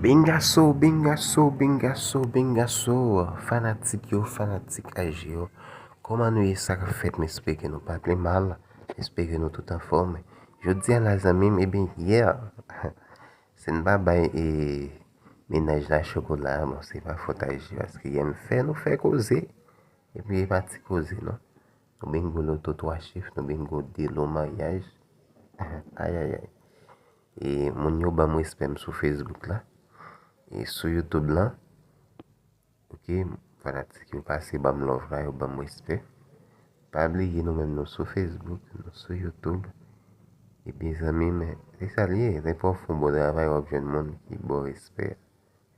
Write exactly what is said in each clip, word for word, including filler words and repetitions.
Bingaso, bingaso, bingaso, bingaso. Fanatik yo, fanatik A G yo. Kòman nou ye, sa k ap fèt? M espere ke nou pa pi mal. M espere ke nou tout anfòm. Jodi a la, zanmi m, ebyen, yè, si n pa bay e, mennaj la chokola, bon, se pa fòt A G, paske yè m fè nou fè koze. Epi e pa ti koze, non. Nou bingo loto twa chif, nou bingo de lo maryaj. Ayayay. E moun yo ban m respè m sou Facebook la. E sou YouTube lan. Ok, fanatik yo pase ban m love la, yo ban m respè. Pa bliye nou menm nou sou Facebook, nou sou YouTube. Epi zanmi m, se sa l ye, depi w fè yon bon travay, w ap jwenn moun ki ba w respè.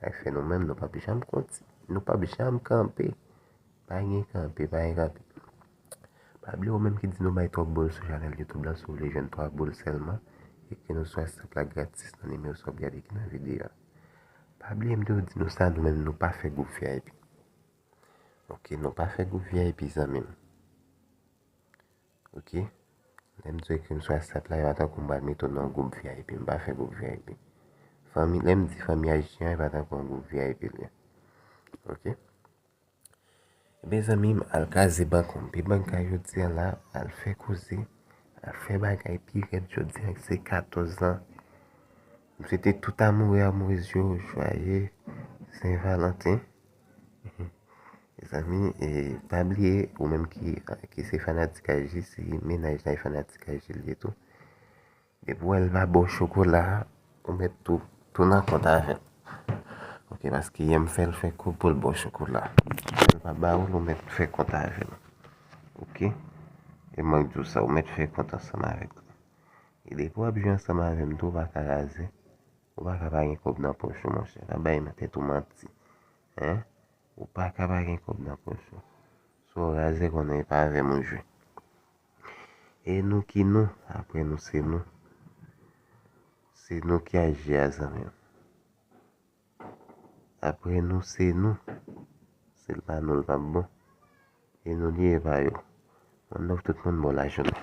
Sa fè nou menm, nou p ap janm konti, nou p ap janm kanpe. Pa gen kanpe, pa gen kanpe. Pa bliye ou menm ki di nou bay twòp boul sou chanèl YouTube la, si w vle jwenn twa boul sèlman, ekri nou sou WhatsApp la gratis nan nimewo sa w ap gade ki nan videyo a. Pa bliye m te di nou sa, nou menm nou pa fè gwoup V I P. Ok, nou pa fè gwoup V I P, zanmi m. Ok? Lè m di w ekri m sou WhatsApp la, e pa tankou m pral mete w nan yon gwoup V I P, m pa fè gwoup V I P. Fanmi, lè m di fanmi ayisyàn, e pa tankou yon gwoup V I P l ye. Ok? Ebyen, zanmi m, al kraze bank ou, pi bank a jodi a la, al fè koze, al fè bagay pi rèd jodi a, se katòz an. M swete tout amoure, amourez yo, jwaye Sen Valanten. Mezanmi, e, pa bliye, ou menm ki, ki se fanatik A G, si mennaj la e fanatik A G li ye tou. Depi w wè l pa ba w chokola, ou mèt tou, tou nan kont avè l. Ok, paske yè m fè l fè kou pou l ba w chokola. Lè l pa ba ou l, ou mèt fè kont avè l. Ok? E mwen k di w sa, ou mèt fè kont ansanm avèk li. E depi w ap jwe ansanm avè m tou, ou pa ka raze. Ou pa ka pa gen kòb nan pòch ou, monchè. Pa bay tèt ou manti. Hein? Ou pa ka pa gen kòb nan pòch ou. Si w raze, konnen e pa avè m ou jwe. E nou ki nou, apre nou se nou. Se nou ki A G a, zanmi m. Apre nou se nou. Si l pa nou, l p ap bon. E nou li, e pa yo. One love tout moun, bon lajounen.